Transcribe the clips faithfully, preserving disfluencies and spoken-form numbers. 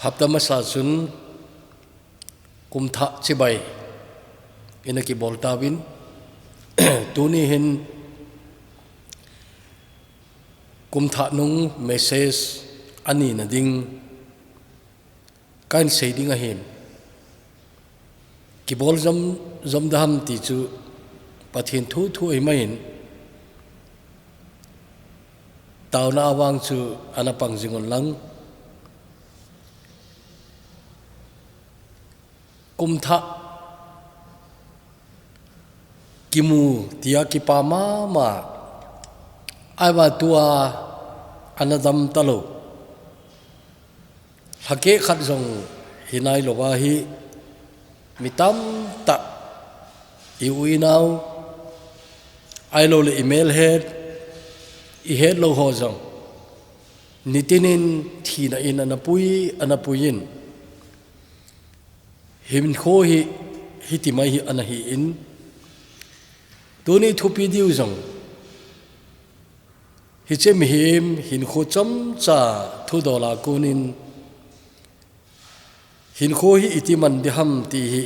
Hapta masa chun kum thah chibai ina kibol tauvin, tuni hin kum thah nung message ani na ding kahin sei ding ahin. Kibol zom, zom daham ti chu Pathen thu thu ahi mahin, tauna avang chu ana pang jing un lang. Kum thah kimu tia kipa mama, aiva tua ana dam talou. Lhakeh khat zong hi nai lou ahi, mi tamtah i u i nau, ailou le i mel het, i het lou ho zong nitinin thina in ana pui, ana pui in. Hinkho hi, hiti mai hi ana hi in. Tuni thupi diu zong hiche mihem hinkho chomcha thu dola konin, hinkho hi iti man diham ti hi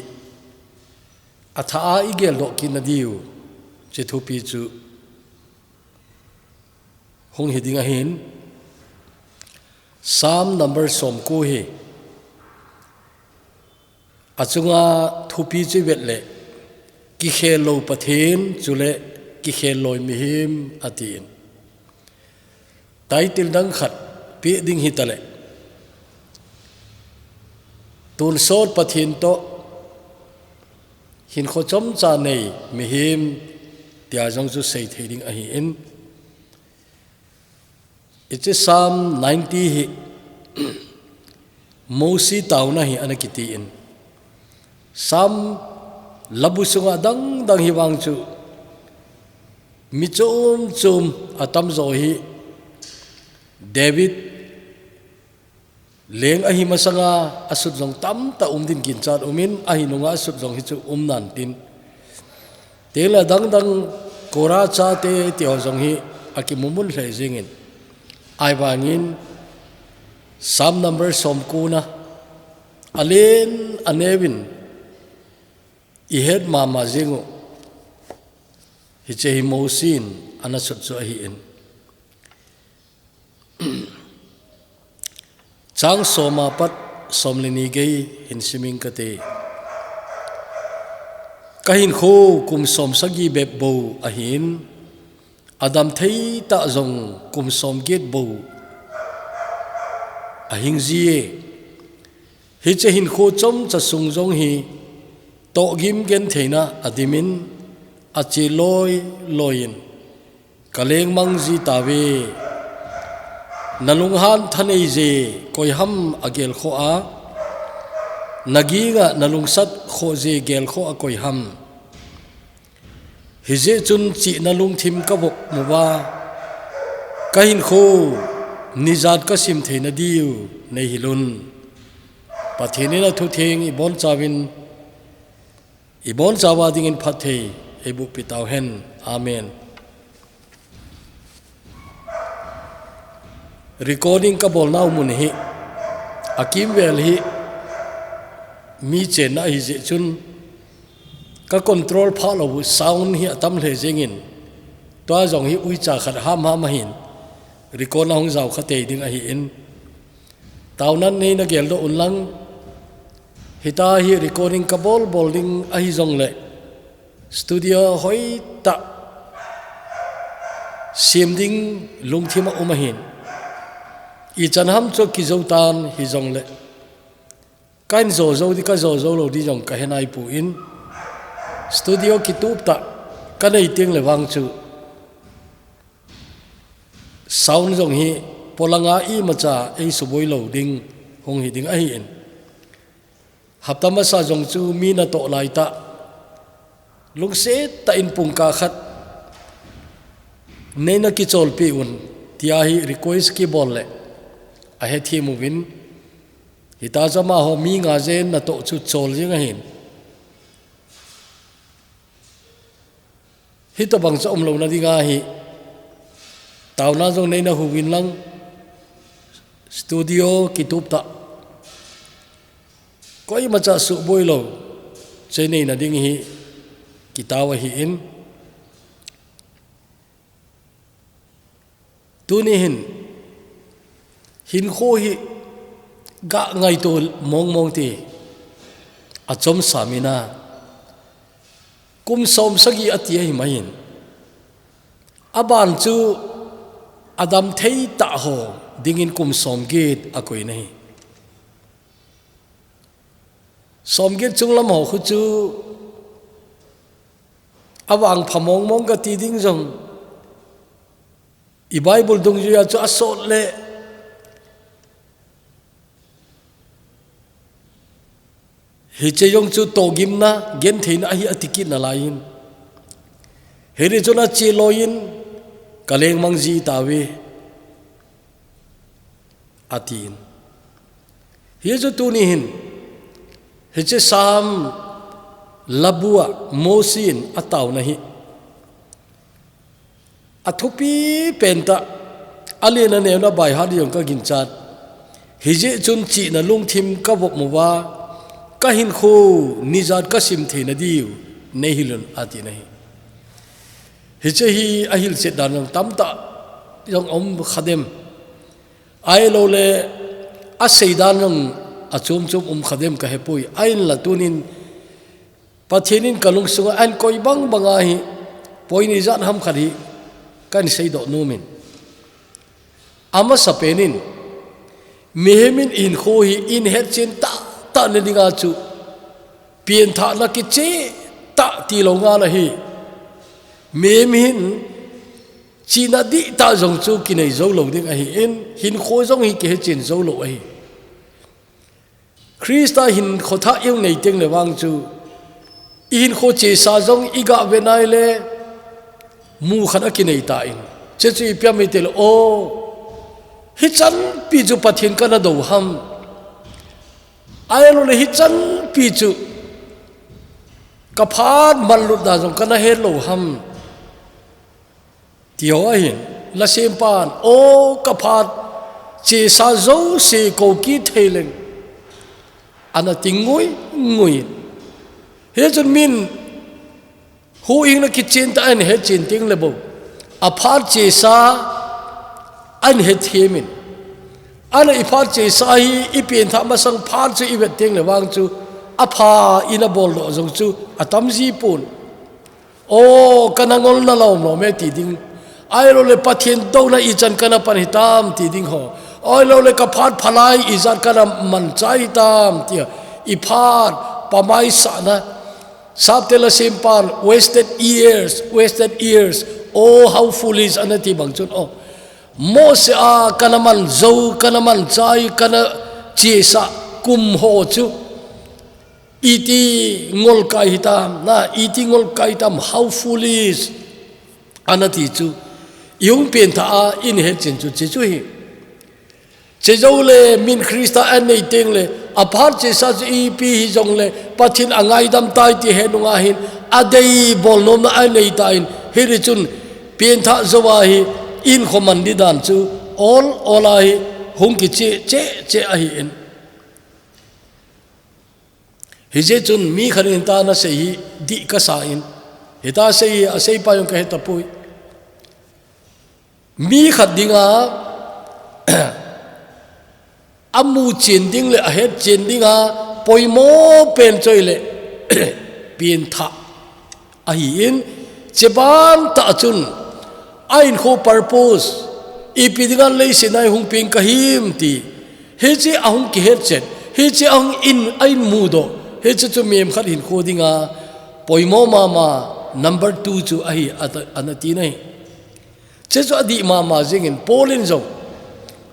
atha a i geldoh kit na diu, hiche thupi chu hung hi ding ahin. Psalm number somko hi, achunga thupi chu i vet le, kikhel lou Pathen, chule kikhel loi mihem, atin. Title dang khat peh ding hita le, tonsot Pathen toh hinkho chomcha nei mihem, tia zong chu sei thei ding ahi in. Hiche Psalm ninety hi Mosi tauna hi ana kiti in. Psalm labu sunga dangdang hi vang chu mi chom chom atamjo hi David leng ahi masanga asut zong tamtah um din ginchat um in, ahi nunga asut zong hi chu um nan tin. Teng le dangdang Korah chate ti ho zong hi akimumun lheh jingin. Ahivangin Psalm number somkona alen anevin i het mama jing u. Hiche hi Mosi in ana sut chu ahi in. Chang soma pat som le ni gei hin siming kate. Ka hinkho kum som sagi bep bou ahin, adam thei tah zong kum som get bou ahing jie. Hiche hinkho chomcha sung zong hi tohgim gentheina adimin ache loi loiin ka lengmang ji tave. Na lunghan thanei je koiham a gelkhoh a, na ginga na lungsat khoh je gelkhoh a koiham? Hijeh chun chihna lungthim ka vop muva, ka hinkho nijat ka sim theina diu nei hilun. Pathen in a thutheng i bonchauvin, i bonchauva dingin phatthei ei buhpi tauhen. Amen. Recording ka bolnau mun hi akimvel hi mi chenna ahi jeh chun ka control phah lou u sound hi atam lheh jengin, tua zong hi uicha khat hamham ahin, record na hung jao kha tei ding ahi in. Tauna nei na geldoh un lang, hita hi recording ka bolbol ding ahi jongle, studio hoitah sem ding lungthim a um ahin. Ichan ham chu kizo tan hi jongle, ka in zo zo di, ka zo zo lou di jong ka he nai poi. Studio kitup tah ka nei teng le vang chu sound jong hi polanga imacha ei suboi lou ding hung hi ding ahi in. Hapta masa jong chu mi natoh lai tah, lungset tah in pungkah khat nei na kicholpeh un, tia hi request kibol le ahethem uvin. Hita chu amaho mi nga jen natoh chu chol jing ahin. Hitobang chu umlouna dinga hi tauna jong nei na hu uvin lang, studio kitup tah Koimacha suboi lou, chei neina ding hi kitao ahin. Tuni hin, hinkho hi ga ngaito mongmong ti, achom samina, kum som sagi ati ahi mahin. Aban chu adam thei tah ho dingin kum som get akoi nahi. Som get chunglam ho khu chu avang pha mongmong kati ding jong, i Bible dungjuia chu asot le, hiche jong chu togimna, gentheina ahi ati kit nalaiyin. Hiti chun ache loiyin, kalengmang ji tauve, atin. Hichu tuni hin, hiche Sam labua Mosi in ataona hi, athupi pentah, alen aneona baihat jong kaginchat. Hijeh chun chihna lungthim kavop uva, kahinkho nijat kasim theina diu neihil un, ati nahi. Hiche hi ahilchet dan jong tamtah jong um khadem. Ahilouleh, asei dan jong achom chom um khadem kahepoi. Ahinla tunin, Pathen in kalungsunga ahin koi bangbanga hi, point ijat ham khat hi, kahin seidoh nomin. Amasapen in, mihem in hinkho hi, ahin hetchen tahtah na dinga chu, pianthahna kicheh tah tilou ngal ahi. Mihem hin, chihna dihtah jong chu kinei jou lou ding ahin, hinkho jong hi kihetchen jou lou ahi. Christa hinkho thah ihung nei teng le vang chu, ihinkho chesa jong iga ve nai le, mu khat akinei tan. Chechu ipi ham itile, o, hichanpi chu Pathen kana dou ham. Ahilouleh hichanpi chu kaphat manlut dan jong kana het lou ham. Tiho ahin, lasempan, o kaphat chesa jouse kou kit thei leng, ana ti ngui ngui. Hichun min huhhingna kichen tah ahin hetchen teng le bou, aphat chesa ahin hethem in. Ahinla iphat chesa hi ipianthah masang phat chu ivet teng le vang chu, apha ina boldoh jong chu atam jipon. O, kana ngolna lom lom e ti ding. Ahilouleh Pathen douna ichan kana pan hitam ti ding ho. Ahilouleh kaphat phalai ijat kana manchai hitam tia, iphat pamaisahna. Sapte lasempan, wasted years, wasted years. Oh, how foolish, ana ti bang chun, o, Mose a kana manjou, kana manchai, kana chesa kum ho chu, iti ngolkai hitam, na, iti ngolkai hitam, how foolish, ana ti chu. Ihung pianthah a ihin hetchen chu, chechu hi. Chejou le min Christa ahin nei teng le, aphat chesa chu ipi hijongle, Pathen angaidam tai ti he nunga hin, adei bol nomna ahin nei tan, hiti chun pianthah jouva hi, ihinkho man di dan chu, ol ol a hi, hung kicheh cheh cheh ahin. Hijeh chun mi khat in hita ana sei hi dih kasa in. Hita sei hi aseipa jong kahe tapoi. Mi khat dinga, amu chen ding le ahet chen dinga, poimo pen chu ahile, pianthah. Ahin, cheban tah chun, ahinkho purpose, ipi dinga leiset a hung peng kahim ti. Hiche ahung kihetchen, hiche ahung in, ahin mudoh, hiche chu mihem khat hinkho dinga, poimo mama, number two chu ahi, ata, ana ti nahi. Chechu adih mama jengin, Paul in jong,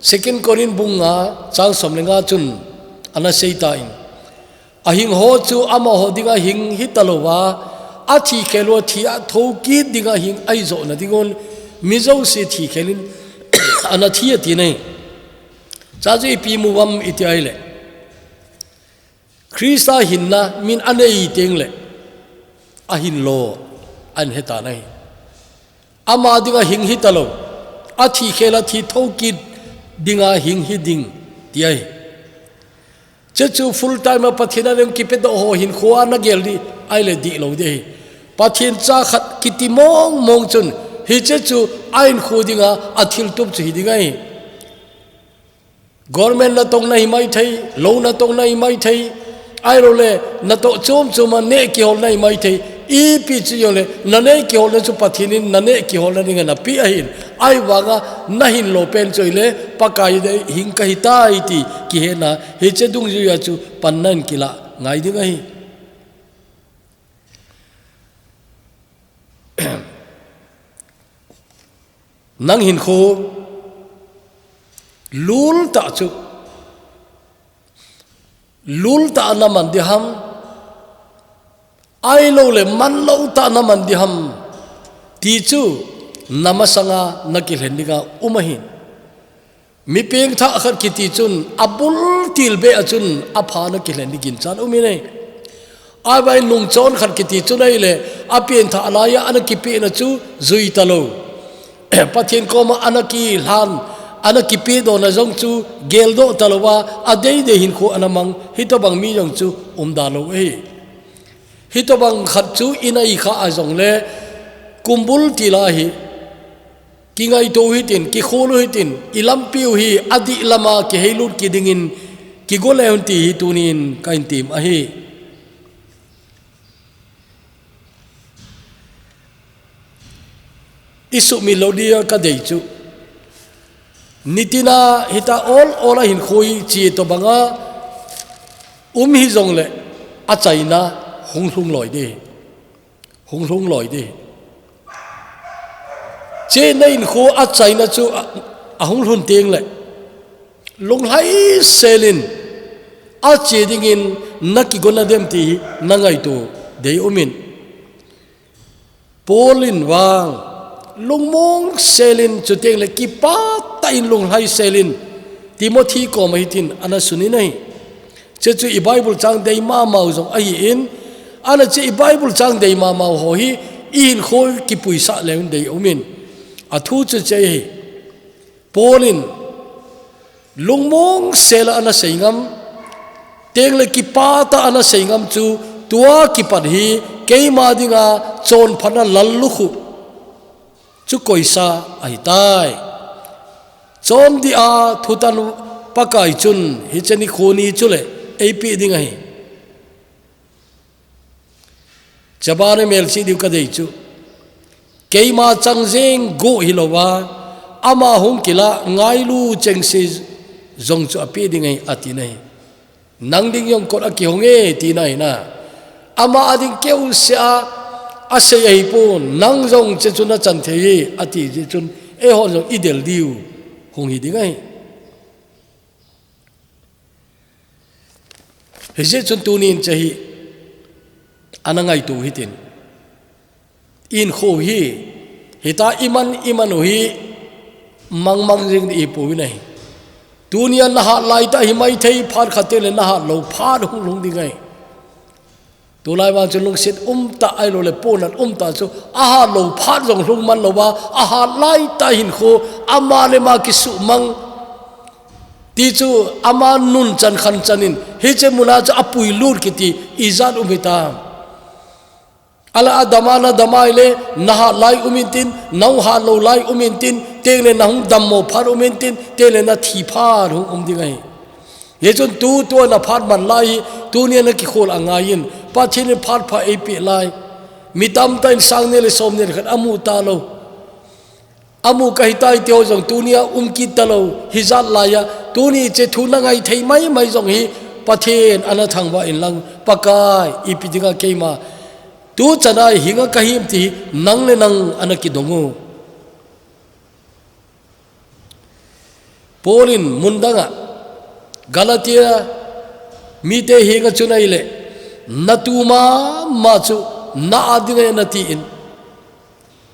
Second Corinth bung nga, chang som le nga chun, ana sei tan. Ahing ho chu amaho dinga hing hitalouva, athi khel uva thi a thokit dinga hing ahi johna dingun, mi jouse thi khelin, ana thi ati nahi. Chachu ipi mu uvam iti ahile, Christa hinna min anei teng le, ahin lo, ahin heta nahi. Ama dinga hing hitalou, athi khel a thi thokit dinga hing hiding, ti ahi. Hiche chu full time a Pathen a ding kipedoh ho hinkho a nagel ding ahile dihlou ding ahi. Pathen cha khat kiti mong mong chun hiche chu ahinkho dinga athiltup chu hiding ahi. Government natong nahi maithei, lou natong nahi maithei, ahilouleh natoh chom chom a neh kihol nahi maithei, ipi chu jongle naneh kiholna chu Pathen in naneh kiholna dinga napeh ahin, ahivanga nahinlou pen chu ahile Pakai dei hing kahitai ti kihetna hiche dungjuia chu panna in kilah ngai ding ahi. Nang hinkho lultah chu, lultah a naman ding ham, ahilouleh manlou tah a naman ding ham, ti chu namasanga nakilhen dinga um ahin. Mi pengthah khat kiti chun abul til beh a chun apha nakilhen ding ginchat um ahi. Ahivangin nungchon khat kiti chun ahile apengthah laiya anakipehna chu jui talou, Pathen koma anakilhan, anakipehdohna jong chu geldoh talouva, adeidei hinkho anamang, hitobang mi jong chu umda lou ahi. Hitobang khat chu inaikhah a jongle kumbul til a hi kingaito u hitin, kikhol u hitin, ilampiu hi adih lama kiheilut kit dingin kigo le un ti hi tunin kahin tem ahi. Isuhmil lou dia kadei chu, nitina hita ol ol a hinkho hi che tobanga um hijongle achaina hung lhung loi ding, hung lhung loi ding. Chena hinkho achaina chu ahung lhun tengle lunglhai selin ache dingin nakigona dem ti hi nangaito dei umin. Paul in vang lungmong selin chutengle kipah tah in lunglhai selin Timothy koma hitin anasunin ahi. Hiche chu i Bible chang dei mamau jong ahin, ahinla hiche i Bible chang dei mamau ho hi ihinkho kipuisah leuvin dei umin. Athu chu hiche ahi. Paul in lungmong sela anasei ngam, chutengle kipah tah a anasei ngam chu tua kipat hi keima dinga chonphatna lallukhuh chu koisa ahitai. Chondih a thutan Pakai chun hiche nikho ni chule eipeh ding ahi. Chabana melchih diu kadei chu, keima chang jeng go hilouva, ama hung kilah ngailu chengse jong chu apeh ding ahi, atin ahi. Nang ding jong kot akihong e, tina ahina. Ama ading keusea asei ahipon, nang jong hiche chu nachan thei e, ati jeh chun, eihon jong idel diu hung hiding ahi. Hijeh chun tunin hiche hi ana ngaito hitin. Ihinkho hi, hita iman, iman u hi mangmang jing ding ihipouvin ahi. Tunia nahat laitah himaithei, phat khat tengle nahat lou phat hung lhung ding ahi. Tulai vang chu lungset umtah ahiloule pohnat umtah chu ahat lou phat jong lhung man louva, ahat laitah hinkho ama le ama kisuhmang ti chu ama nunchan khanchanin hiche muna chu apuilut kiti ijat um hitam? Ahinla adama nadam ahile, nahat lai um intin, nahung hat lou lai um intin, chutengle nahung dammo phat um intin, chutengle nathi phat hung um ding ahi. Hijeh chun tu, tua naphat man lai hi, tunia nakikhol angaiyin, Pathen in phat pha eipeh lai. Mi tamtah in sang ni le som ni le khat amu talou. Amu kahitai tiho jong tunia um kit talou, hijat laiya, tuni hiche thu nangai thei maimai jong hi, Pathen ana thangvah inlang, Pakai, ipi dinga keima tuchana hi hinga kahim ti hi, nang le nang ana kidong u. Paul in mun danga, Galatia mite henga chun ahile, natu mama chu na-at ding ahi natin,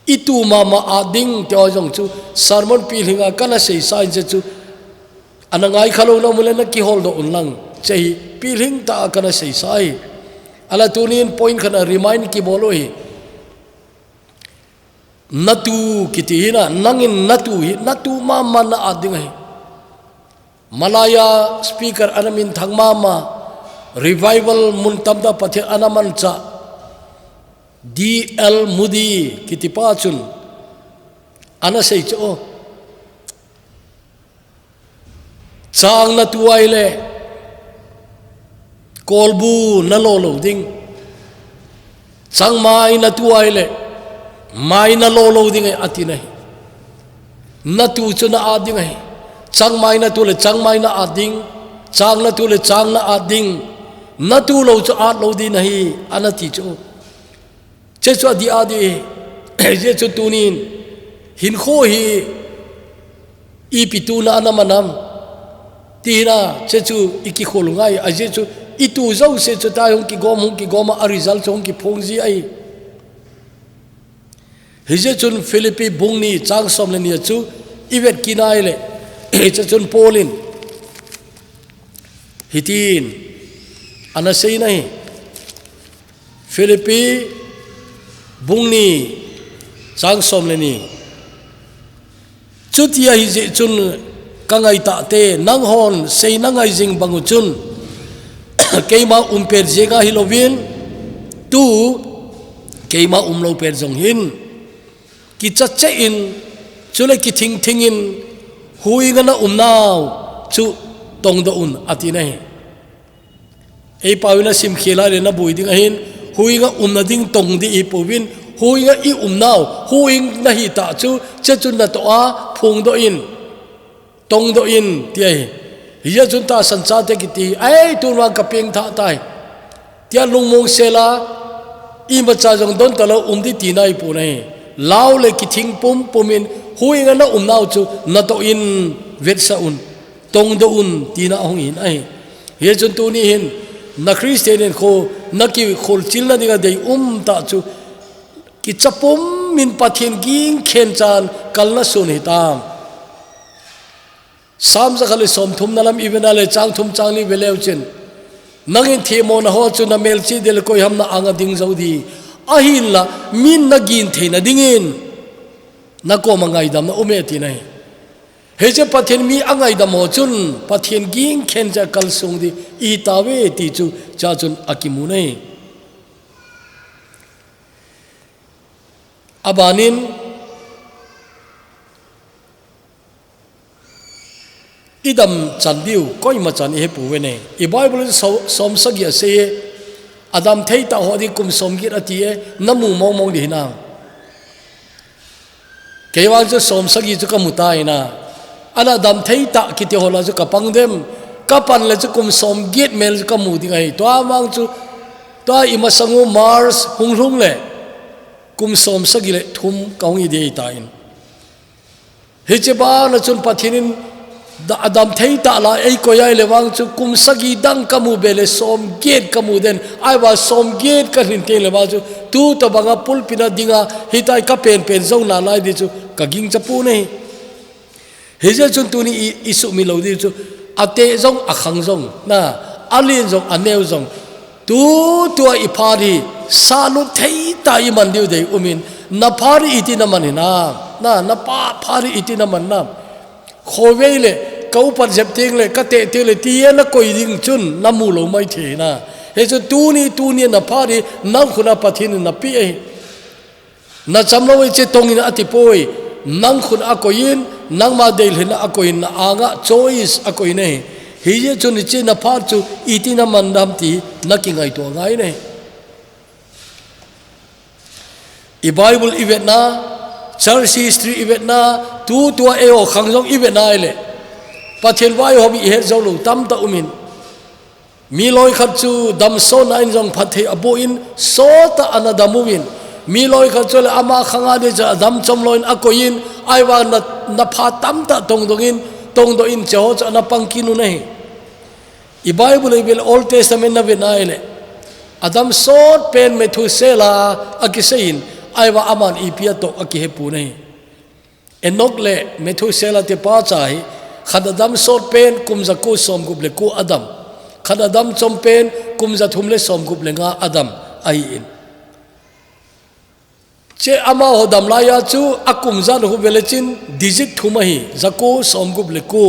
itu mama at ding tiho jong chu sermon pilhinga kana seisa in hiche chu, ana ngaikha louna um le nakiholdoh unlang, hiche hi pilhing tah a kana seisa ahi. Ahinla tunin point khat a remind kibol u ahi. Natu kiti hi na, nangin natu hi, natu mama na-at ding ahi. Malaya speaker ana minthang mama, revival mun tamtah Pathen ana mancha, D L Moody kitipa chun ana sei chu, chang na tuai le kolbu na lo lo ding. Changmai na tuai le mai na lo lo ding e, ati nahi. Na tu chu na at ding ahi. Changmai na tu le changmai na at ding. Chang na tu le chang na at ding. Na tu lo chu at lo ding nahi, ana ti chu. Che chu adi adi. Che chu tunin hinkho hi ipi tu na ana manam. Ti na che chu i kikhol ngai a, che chu i tu zo se chu tai hung kigom, hung kigom a, a result chu hung kiphong ji ai. Hi je chun Philippi bung ni chang som le ni a chu i vet kinai le, che chun Paul in hitin ana sei nahi. Philippi bung ni chang som le ni. Chuti ahi jeh chun ka ngai tahte, nang hon sei na ngai jing bang u chun, keima um pet jeng ahi lovin, tu keima um lo pet jong hin, kicha che in, chule kithing thing in, huinga na um nau chu tongdoh un, ati nahi. Ei pau in a sim khel a le na bui ding ahin, huinga umna ding tong di i pouvin, huinga i um nau, huing na hi ta chu, che chun na to a, phung doh in, tong doh in, ti ahi. Hi ja chun ta san cha te kiti, ai, tun vang ka peng tha tai. Tia lungmong sela, i ma cha jong don ta lo um di ti nai pu nahi. Lau le kithing pum pum in, huinga na um nau chu, na to in, vetsa un. Tongdoh un tina ahung in ahi. Hi chun tuni hin na Christian in kho na kikhol chilna dinga dei um ta chu kichapum min Pathian ging khen chan kalna sun hi tam. Sam zakhat le som thum na lam i vena le chang thum chang li ve leu chin. Nangin thimo na ho chu na mel chi del koi ham na anga ding zo di. Ahin la min na gin thei na dingin na koma ngaidam na ume ti nahi. Hiche Pathian mi a ngaidam ho chun Pathian ging khen cha kalsung di i ta ve ti chu cha chun a kimu nahi. A banin i dam chan diu, koima chan i he pu ve ne. I Bible so, som sagi a se he, a dam thei ta ho di kum som git a ti e, na mu mong mong di hinang. Kei vang chu som sagi chu ka mu ta ina. Ana dam thei ta kiti ho la chu ka pang dem. Ka pan le chu kum som git mel chu ka mu ding ahi. Tua vang chu, tua i masang u Mars hung hlung le. Kum som sagi le thum ka hung i di ta in. Hiche bana chun Pathian in da, a dam thei ta la ei koi ai le vang chu kum sagi dang ka mu be le som git ka mu den. Ai va som git ka hlin teng le vang chu tu to banga pulpit a dinga hitai ka pen pen zo na lai di chu ka ging cha pu nei. Hi je chun tuni i, i sumi lo di chu a te zong a khang zong na a lin zong a neu zong. Tu tua i pha di sa lut thei ta i man diu dei umin na pha di i ti na man hi na na na pa pha di i ti na man na. Khovei le ka upat zep ting le ka te ting le ti na koi ding chun na mu lo mai thei na. He chu tuni tuni na pha di nang khuna Pathian na pi ei. Na cham lo i che tong in a ti poi, nang khun a koi in, nangma dei hlin a koi in na anga choice a koi nei. Hi je chun i che na pha chu i ti na man dam ti na ki ngai tua ngai nei. I Bible i vetna, church history i vetna, tu tua e o khang zong i vetna i le. Pathian vai ho bi i het zo lo tam ta umin. Mi loi khat chu dam sawtna in zong phat thei a buh in sawta ana dam uvin. Mi loi khat chu le ama khanga ni chu a dam chom loin a koi in ai vang na, na pha tamtah tongdong in tongdoh in che ho chu ana pang kin u nahi. I Bible i bil Old Testament na ve nai le a dam sawt pen Methuselah a kisei in ai vang aman ipi a toh a kihe pu nahi. Enok le Methuselah te pa cha hi khat a dam sawt pen kum za ko sawm gup le ko a dam. Khat a dam chom pen kum za thum le sawm gup le nga a dam ahi in. Che ama ho dam lai a chu a kum za na hu ve le chin digit thum ahi za ko sawm gup le ko.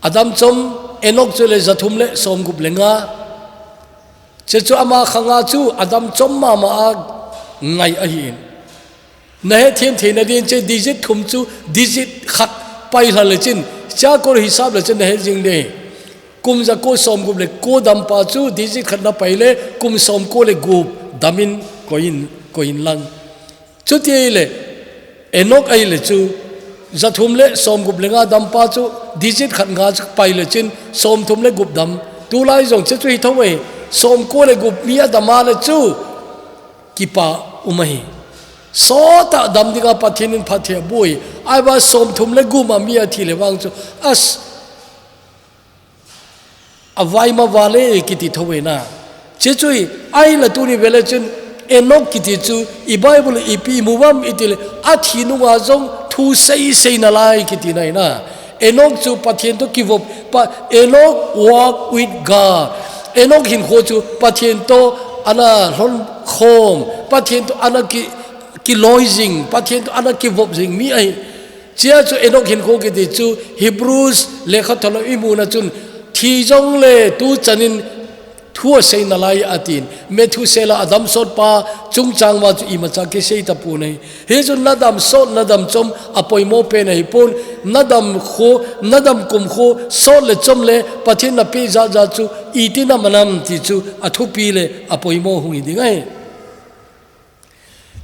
Adam chom Enok chu le jathum le somgup le nga. Che chu ama khanga chu adam chom mama a ngai ahi in. Na hethem theina din che digit thum chu digit khat pai hla le chin, cha kor hisap le chin na he jing de. Kum jako somgup le ko dampa chu digit khat na pai le kum somko le gup damin koin, koin lang. Chuti le Enok ai le chu jathum le somgup le nga dampa chu digit khat nga chu pai le chin somthum le gup dam. Tulai jong che chu hi tho e, somko le gup mi a dama le chu kipa um ahi. Sawta dam dinga Pathian in phatthei a bui. Ai ba somthum le gup a mi a thi le vang chu as a vai ma vale kiti tho e na. Che chu hi, ai la tuni vele chun Enok kiti chu i Bible ipi mu vam i ti le a thi nunga jong thu sei sei na lai kiti nai na. Enok chu Pathian to kivop, pa, Enok walk with God. Enok hinkho chu Pathian to ana hlon khom, Pathian to ana ki, kiloi jing, Pathian to ana kivop jing mi ahi. Chia chu Enok hinkho kiti chu Hebrews lekhathot a i muna chun thi jong le tu chanin thu a sei na lai a tin, Methuselah a dam sot pa chungchang va chu imacha kisei ta pu nei. Hi chu na dam sot, na dam chom a poimo pen ahi pun, na dam kho, na dam kum kho, sot le chom le Pathian na pi ja ja chu i ti na manam ti chu a thupi le a poimo hung i ding ai.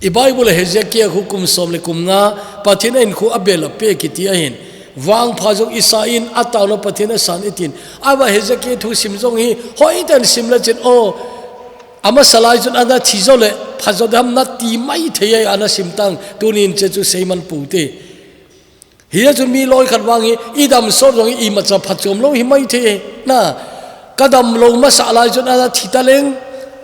I Bible a Hezekiah khu kum som le kum nga Pathian a in khu a bel a pe kiti ahin. Vangpha jong i sa in a tauna Pathian a san i tin. Ai ba Hezekiah thu sim jong hi hoi tan sim la chin o. Ama salai chun ana thi jo le pha jo dam na ti mai thei ai ana sim tang tunin che chu seiman pu te. Hi a chun mi loi khat vang hi i dam sot jong hi imacha phatchom lo hi mai thei e. Na, ka dam lo masa lai chun ana thi ta leng,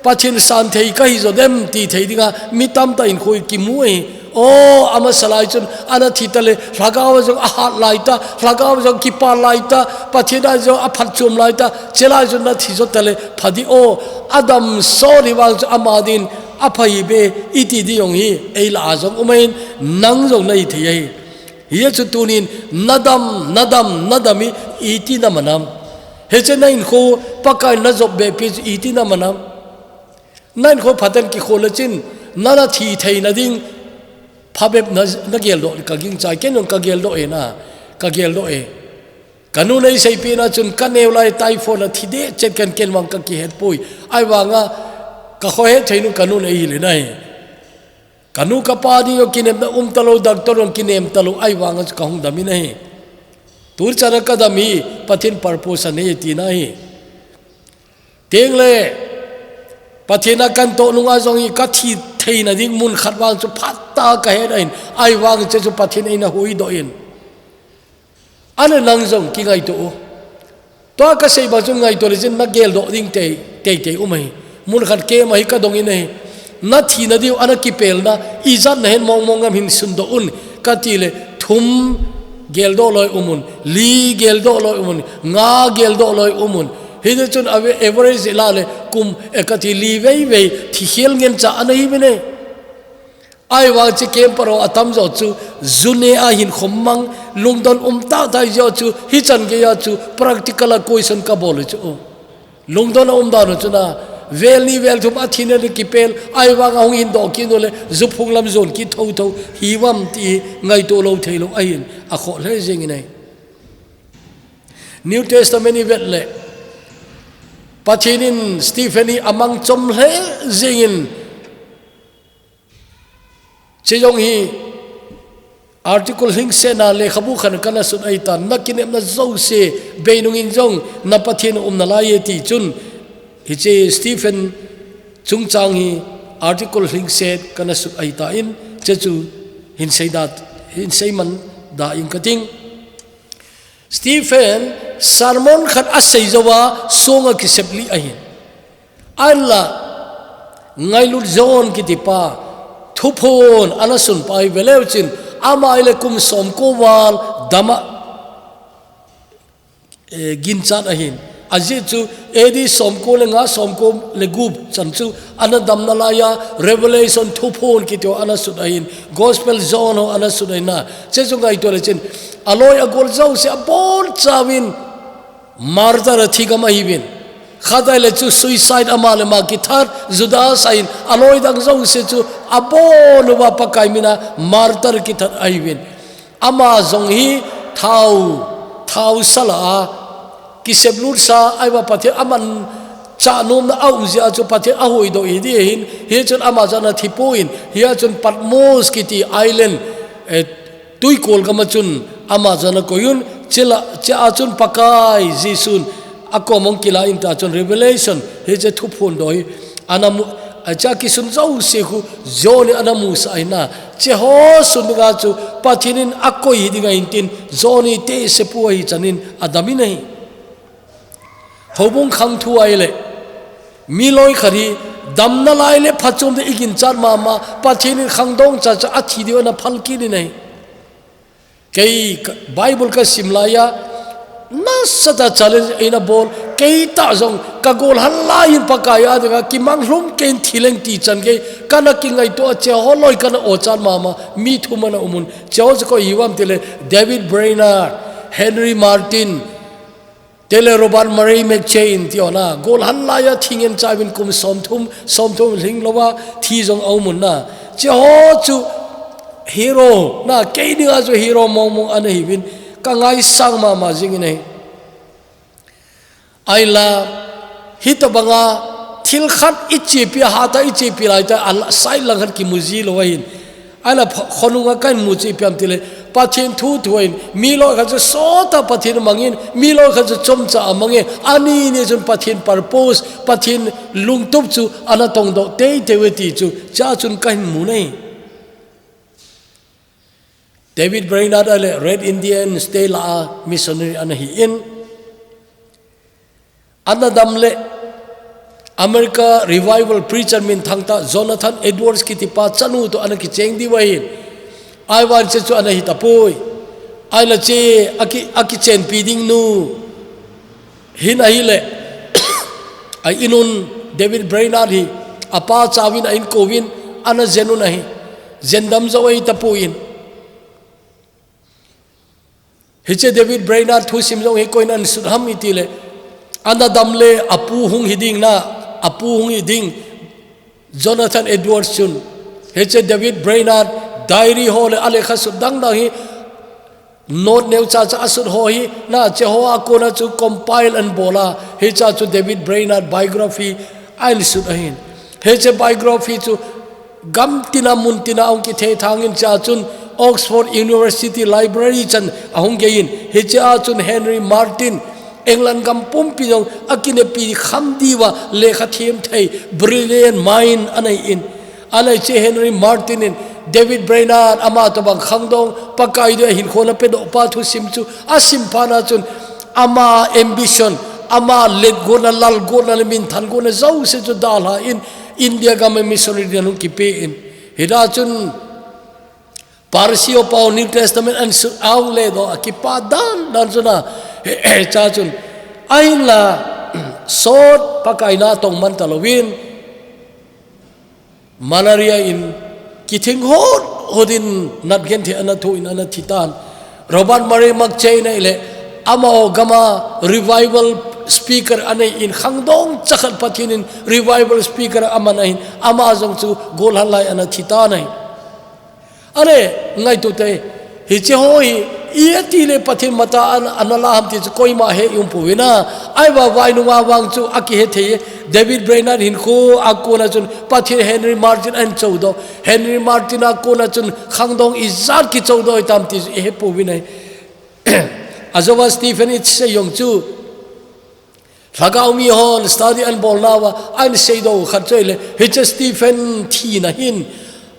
Pathian san thei ka hi jo dem ti thei dinga mi tam ta in khoi kimu e. O, ama salai chun ana thi ta le, hlagau jong a hat lai ta, hlagau jong kipa lai ta, Pathian a jong a phatchom lai ta, che lai chun na thi jo ta le, pha di o, a dam sot hi vang chu ama din, a pha hi be, i ti di jong hi, ei la a jong um in, nang jong na hi thei e. Hi chu tunin, na dam, na dam, na dam i, i ti na manam. He che na in kho, Pakai na jop be pi chu i ti na manam. Na in kho phatan ki kho le chin, na na thi thei na ding, pha bep na, na gel do, ka ging chai, ken jong ka gel do e na, ka gel do e. Ka nu nei sei pi na chun ka neu lai typhoid a thi de, chet kan ken vang ka ki het pui. Ai vanga, ka kho het thei nu ka nu nei hi le na hi. Ka nu ka pa ding jong kinem na um ta lo, doctor jong kinem ta lo, ai vang chu ka hung dam in ahi. Tur chana ka dam hi, Pathian purpose a nei ti na hi. Teng le, Pathian a kan to nunga jong hi ka thi thei na ding mun khat vang chu phat ta ka het ahin, ai vang che chu Pathian ei na hui do in. Ana nang jong ki ngaito u. Tua ka sei ba chun ngaito le chin na gel do ding tei, tei tei um ahi. Mun khat ke ma hi ka dong in ahi. Na thi na diu ana kipel na, i jat na hen mong mong ngam hin sun do un. Ka ti le thum gel do loi um un, li gel do loi um un, nga gel do loi um un. Hi de chun ave average la le kum e ka ti li vei vei, thi hiel ngen cha ana hi ve ne. Ai vang chi kem paro a tam jo chu, june a hin khom mang, lungdon um ta ta jo chu, hi chan ge ya chu, practical a question ka bol chu. Lungdon a um dan chu na, vel ni vel thum a thi na ni kipel, ai vang a hung hin do ki no le, ju phung lam jon ki tho tho, hi vam ti ngaito lo thei lo, ahin, a kho le jing in ai. New Testament i vet le, Pathian in Stephen i a mang chom le jing in, Che jong hi article hing se na lekhabu khan kana sut ai tan, na kinem na jo se, bei nung in jong na Pathian um na lai e ti chun, hi che Stephen chungchang hi article hing se kana sut ai ta in, che chu hin sei da, hin sei man da in ka ting. Stephen sermon khat a sei jo a, song a kisep li ahin. Ahinla, ngailut John kiti pa, thuphon ana sun pa hi veleu chin, ama ile kum som ko val dama, eh, ginchat ahin. Ajeh chu A D som ko le nga som ko le gup chan chu ana dam na lai a, Revelation thuphon kiti ho ana sut ahin, Gospel John ho ana sut ahin na. Che chu ngaito le chin, aloi agol jo se abon chauvin, Martyr a thi gam ahiuvin. Khat ahile chu suicide ama le ama kithat, Judas ahin, aloi dang jouse chu abon uva Pakai mina martyr kithat ahiuvin. Ama jong hi thao, thao sala a, kiseplut sa, ahivang Pathen amanchah nomna aum jeh a chu Pathen ahuhdoh hi ding ahin, hichun ama jong ana thi poi, hichun Patmos kiti island, eh, tuikol gam a chun ama jong ana koi un, chule, chea chun Pakai Jesun akom ahung kilah in tia chun Revelation, hiche thuphondoh hi ana mu, achea kisun jouse khu John in ana musah ahin, cheho sung dinga chu Pathen in akoi hi ding ahin tin, John hi tehsepu ahi chan in adam in ahi. Houbung khang thu ahile, mi loi khat hi damna lai le phachom ding a i ginchat mama, Pathen in khangdong chacha a thi diu ana phal kit in ahi. Kei ka, Bible ka sim lai a, nasatah a challenge eina bol, kei tah jong ka golhang lai in Pakai a dinga kimang lhum kei in thi leng ti chan kei, kana kingaito a, cheho loi kana ochat mama, mi thum ana um un, cheho chu koi hiu ham tile, David Brainerd, Henry Martyn, tile Robert Murray McCheyne ti ho na, golhang lai a thi ngen chai uvin kum somthum, somthum lhing lou a thi jong aum un na. Cheho chu hero na, kei dinga chu hero mong mong ana hiuvin, ka ngaisang mama jing in ahi. Ahinla, hitobanga thil khat i chepi, hatah a i chepi lai tah a, side lang khat kimu ji lou ahin. Ahinla ph-, khonunga kahin mu chu ipi ham tile, Pathen thu thu ahin, mi loi khat chu sot a Pathen amang in, mi loi khat chu chomcha amang e, ani ni chun Pathen purpose, Pathen lungtup chu ana tongdoh teitei uve ti chu, chea chun kahin mu ahi. David Brainerd ahile Red Indians te lah a missionary ana hi in, ana dam le America Revival preacher minthang tah Jonathan Edwards kiti pa chanu toh ana kicheng diu ahin. Ahivang che chu ana hi tapoi. Ahinla che aki, akichenpi ding nu hin ahile, a in un David Brainerd hi apa chauvin a inkouvin ana jen un ahi. Jen dam jou ahi tapoi. Hiche David Brainerd thusim jong hi koiin ana sut ham i tile, ana dam le apu hung hi ding na, apu hung hi ding, Jonathan Edwards chun. Hiche David Brainerd diary ho le alekhasu dang dang hi, note neo cha cha asut ho hi na, cheho a kona chu compile ana bol a, hichea chu David Brainerd biography ana sut ahin. Hiche biography chu gam tina mun tina ahung kithethang in, chea chun Oxford University Library chan ahung gei in, hichea chun Henry Martyn, England gam pumpi jong akinepi kham diuva lekha them thei, brilliant mind ana hi in. Ahinla hiche Henry Martyn in David Brainerd ama tobang khangdong, Pakai dia hinkho ana pedoh pa thusim chu asim phat na chun ama ambition, ama letgotna, lalgotna le minthan gotna jouse chu dalha in India gam a missionary dia ahung kipe in. Hitia chun Parsi ho pau New Testament ana sut, ahung ledoh a, kipa dan dan chun a, chea chun. Ahinla, sot Pakai na tong man talouvin, malaria in kithing hot hot in nat genthei ana thoh in ana thi tan. Robert Murray McCheyne ahile, amaho gam a revival speaker ana hi in, khangdong chakhat Pathen in revival speaker aman ahin, ama jong chu golhang lai ana thi tan ahi. Ahinla, ngaito tei, hiche ho hi, iti le Pathen matah a ana, ana la ham ti chu koima he i um pouvin a. Ahivang vainunga vang chu akihe thei e. David Brainerd hinkho a kona chun Pathen Henry Martyn ahin chodoh. Henry Martyn a kona chun khangdong ijat kichodoh hitam ti chu i he pouvin ahi. Ajouva Stephen i sei jong chu, Lhagao mi hon study ana bolnauva, ana seidoh khat chu ahile, hiche Stephen thina hin,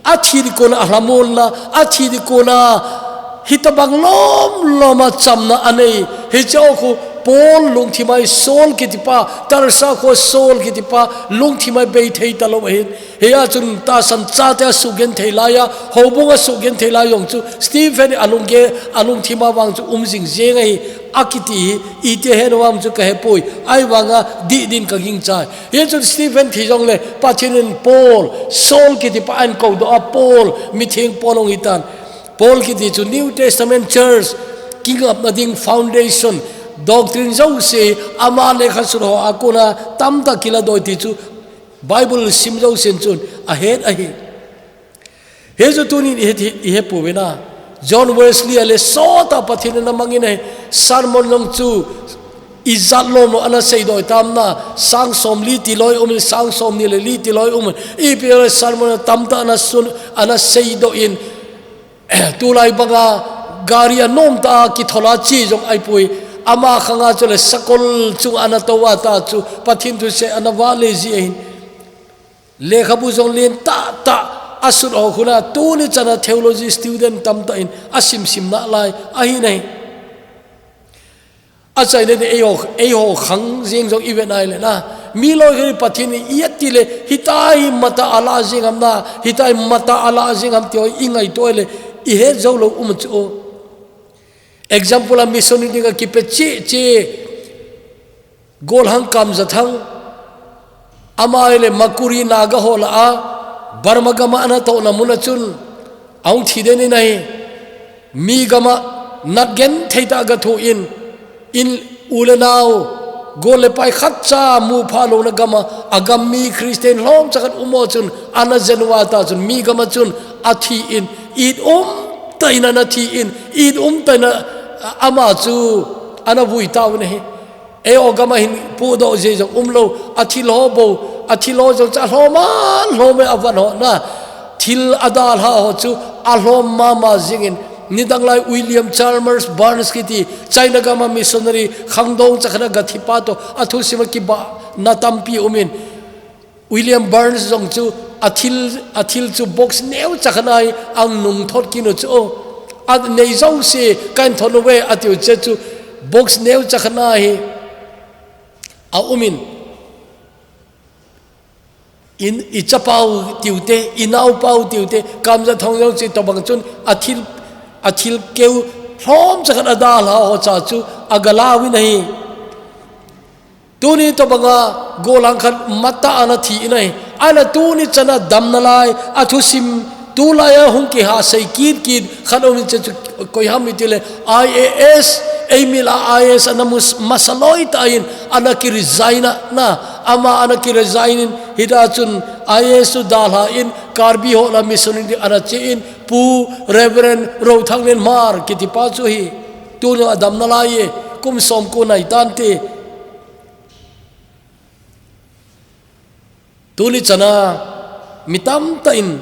athi ding kona alhamonna, athi ding kona hitobang lom lom a chamna anei, hiche ho khu Paul lungthim a hi Saul kiti pa, Tarsa kho Saul kiti pa, lungthim a hi bei thei talou ahin, Hia chun tahsan chate asugenthei lai a, houbung asugenthei lai jong chu Stephen hi alungge, alungthim a vang chu um jing jeng ahi, akiti hi, iti hen vang chu kahepoi, ahivanga dih din kagingchai. Hia chun Stephen thi jongle, Pathen in Paul, Saul kiti pa ahin koudoh a, Paul, mitheng Paul ahung hitan. Paul kiti chu New Testament Church, kingapna ding foundation, Doctrine jouse ama lekha sut ho a kona tamtah kila doi ti chu Bible sim jousen chun ahet ahi. Hichu tunin i het, i het pouvin a. John Wesley a le sot a Pathen in ana mangin ahi. Sermon jong chu ijat lom lom ana seidoh tam na, sang somli tiloi umin, sang somni le li tiloi umin. Ipi le sermon tamtah ana sun, ana seidoh in. Tulai banga gari anom tah a kithol a che jong ahipoi. Ama khanga chu le sakol chung ana tou a ta chu Pathen thusei ana vale ji ahin. Lekhabu jong lentah tah asut ho khun a tuni chana theology student tamtah in asim sim nalai ahi nai. Achaina ni eiho, eiho khang jeng jong i ve nai le na. Mi loi hi Pathen in i ati le, hitia hi matah a ala jeng ham na, hitia hi matah a ala jeng ham ti ho i ngaito le, i het jou lou um chu. Example a missionary dinga kipe cheh cheh, Golhang Kamjathang, ama le Makuri Naga ho lah a, Burma gama ana tohna mun a chun, ahung thi den in ahi. Mi gama nat genthei tah a gatho in, in u le nao, gol le pai khatcha mu pha louna gama, agam mi Christian lhomcha khat um ho chun, ana jen uva ta chun, mi gama chun athi in, it um tah in ana thi in, it um tah in a, ama chu ana vui tauvin ahi. Eiho gama hin pudoh jeh jong umlou, athil ho bou, athil ho jong chu alhom a, lhom e avan ho na. Thil adalha ho chu alhom mama jingin, nidang lai William Chalmers Burns kiti, China gama missionary, khangdong chakhat a gathi pa toh, athusim a kibahna tampi umin. William Burns jong chu athil, athil chu box neo chakhat a hi ahung nung thot kit u chu. Anei jouse kahin thot uve atiu cheh chu box neo chakhat a hi aumin. In, i chapau tiute, i naopau tiute, Kamjathang jong chu tobang chun athil, athil keu lhomcha khat adalha ho cha chu agalauvin ahi. Tuni tobanga gollhang khat matah ana thi in ahi. Ahinla tuni chana damna lai, athusim tulai a hung kihasei kit kit khat um in cheh chu koi ham iti le I A S, eimi lah a I A S ana mus-, masa loi tah in ana kiresign a na, ama ana kiresign in, hita chun I A S chu dalha in, Karbi ho lah a missionary ana che in, Pu Reverend Rothanglen Hmar kiti pa chu hi, tuni adamna lai e, kum som ko nai tante. Tuni chana, mi tamtah in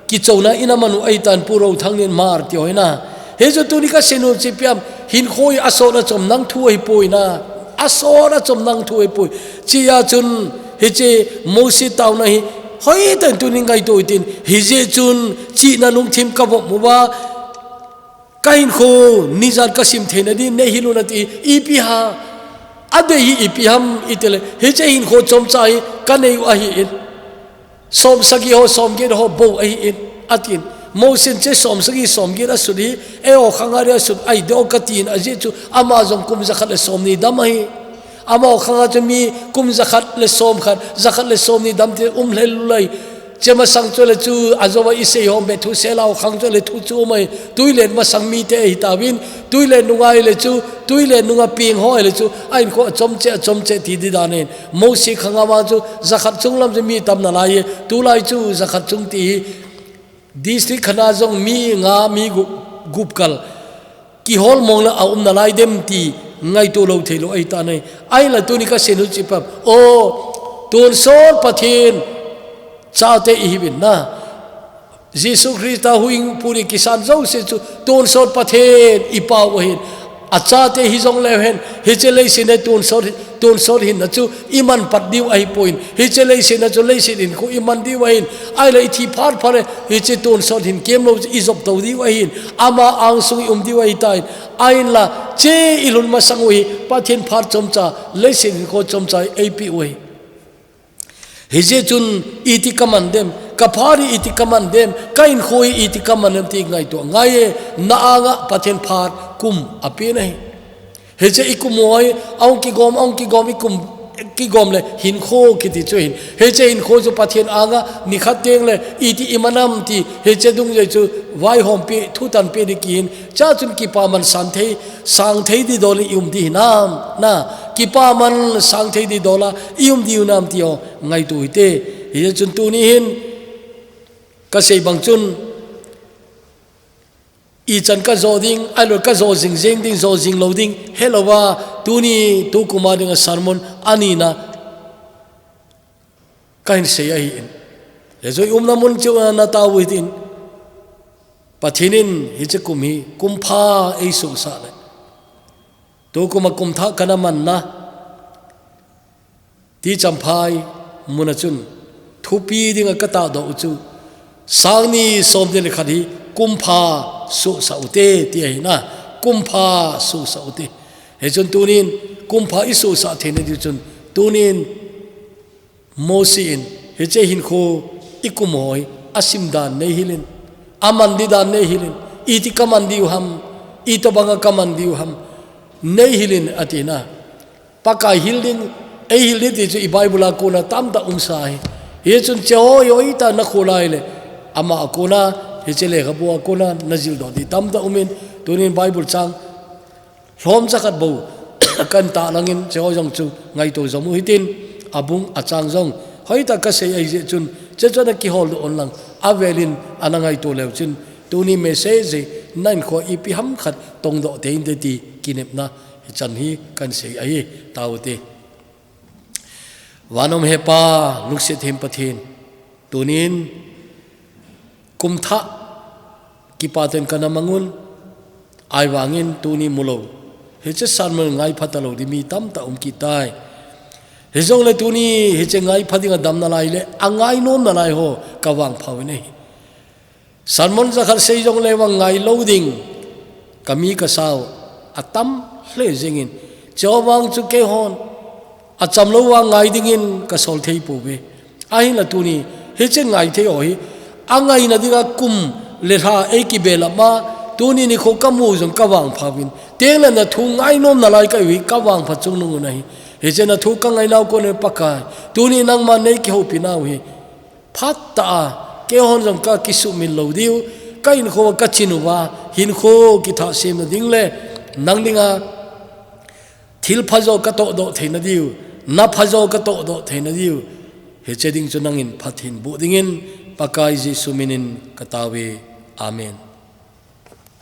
kichouna in amanu ahitan Pu Rothanglen Hmar ti ho hi na. Hichu tuni kasei nom chu ipi ham, hinkho hi asot achom nang thu ahipoi na. Asot achom nang thu ahipoi. Chea chun hiche Mosi taona hi hoitah in tuni ngaito hitin. Hijeh chun chihna lungthim kavom uva. Kahinkho, nijat kasim theina din, neihil un ati, ipi ham, adei hi ipi ham, iti le, hiche hinkho chomcha hi, kanei u ahin. Som sagi ho, som get ho, bou ahin, atin. Mosin hiche som sagi, som get asut hi, eiho khanga dia asut, ahi deh o katin, ajeh chu, ama jong kum jakhat le somni dam ahi. Amaho khanga chu mi kum jakhat le som khat, jakhat le somni dam ti um lheh lou lai. Hiche masang chu le chu, ajouva isei ho Methusela ho khang chu le thu chu um ahi. Tuilen masang mite ahitauvin, tuilen nunga ahile chu, tuilen nunga peng ho ahile chu, ahinkho achomcheh, achomcheh ti di dan ahin. Mosi khanga vang chu, jakhat chunglam chu mi tam nalai e, tulai chu jakhat chung ti hi. District khat a jong mi nga, mi gu-, gup kal. Kihol mong le aum nalai dem ti ngaito lou thei lou ahitan ahi. Ahinla tuni kasei nom chu ipi ham. O, tonsot Pathen chate ihiuvin na. Jesu Christa huhhingpu ni kisan jouse chu tonsot Pathen ipa u ahin. Achate hijong leu hen, hiche leiset a tonsot, tonsot hinna chu iman pat diu ahipoi. Hiche leiset a chu leiset hinkho iman diu ahin. Ahile ithi phat phat le, hiche tonsot hin kemlou chu ijop tou diu ahin. Ama angsung ium diu ahitan. Ahinla, hiche ilhun masang u hi, Pathen phat chomcha, leiset hinkho chomcha eipeh u ahi. Hijeh chun iti kaman dem, kaphat hi iti kaman dem, kahinkho hi iti kaman dem ti ngaito ngai e, na anga Pathen phat kum apen ahi. Hiche ikum u hi, ahung kigom, ahung kigom ikum kigom le hinkho kiti chu hin. Hiche hinkho chu Pathen anga nikhat teng le iti imanam ti, hiche dungjui chu vaihompi, thutanpi ding kihin. Chua chun kipaman sang thei, sang thei ding dol in i um ding hinam, na, kipaman sang thei ding dol a i um ding hinam ti ho ngaito hite. Hiche chun tuni hin kasei bang chun, ichan kajo ding, ahilou le kajo jing jing ding, jo jing lou ding, helou va, tuni, tukum a dinga sermon anina kahin sei ahin. Hiche i umna mun cheh uva natao u hitin. Pathen in hiche kum hi, kum pha eisuhsah le. Tukum a kum thah kana manna, Ti Champhai muna chun, thupi dinga katahdoh u chu, sang ni som ni le khat hi kum pha suhsah u hite, ti ahi na, kum pha suhsah u hite. Hichun tunin, kum pha i suhsah theina diu chun, tunin, Mosi in, hiche hinkho i kum ho hi, asim dan neihil in, aman ding dan neihil in, iti kaman diu ham, itobanga kaman diu ham, neihil in ati na. Pakai hil ding, eihil ding ti chu i Bible a kona tamtah umsa ahi. Hichun hiche ho hi hoitah in nakho lai le, ama a kona, hiche lekhabu a kona najildoh ding tamtah umin, tunin Bible chang lhomcha khat bou kahin tahlang in, hiche ho jong chu ngaito jom u hitin, abung achang jong hoitah kasei ahi jeh chun, hiche chu ana kiholdoh un lang, avel in ana ngaito leu chun, tuni message hi nahinkho a ipi ham khat tongdoh teinte ti kinepna hichan hi kahin sei ahi, tao u hite. Van um Hepa, lungset them Pathen, tunin kum thah kipah tah in kana mang un, ahivangin tuni mulou, hiche sermon ngaipha talou ding mi tamtah um kit tai. Hijongle tuni hiche ngaipha dinga damna lai le angainom nalai ho kavangpha uvin ahi. Sermon jakhat sei jongle vang ngai lou ding kami kasa u atam lheh jengin, hiche ho vang chu keihon achamlou vang ngai dingin kasol thei pouve. Ahinla tuni hiche ngaithei ho hi, angaina dinga kum le lha eikibelap ma, tuni nikho kamu u jong kavangpha uvin, tengle nathu ngainom nalai kahiu hi kavangpha chungnung un ahi. Hiche nathu kangainau kon in Pakai, tuni nangman neikihoupi nau hi phatah a keihon jong kakisuhmil lou diu, kahinkho a kachin uva, hinkho kithahsemna ding le nang dinga thil phajo katohdoh theina diu, na phajo katohdoh theina diu, hiche ding chu nangin phatthei boh dingin, Pakai Jesu minin katao e. Amen.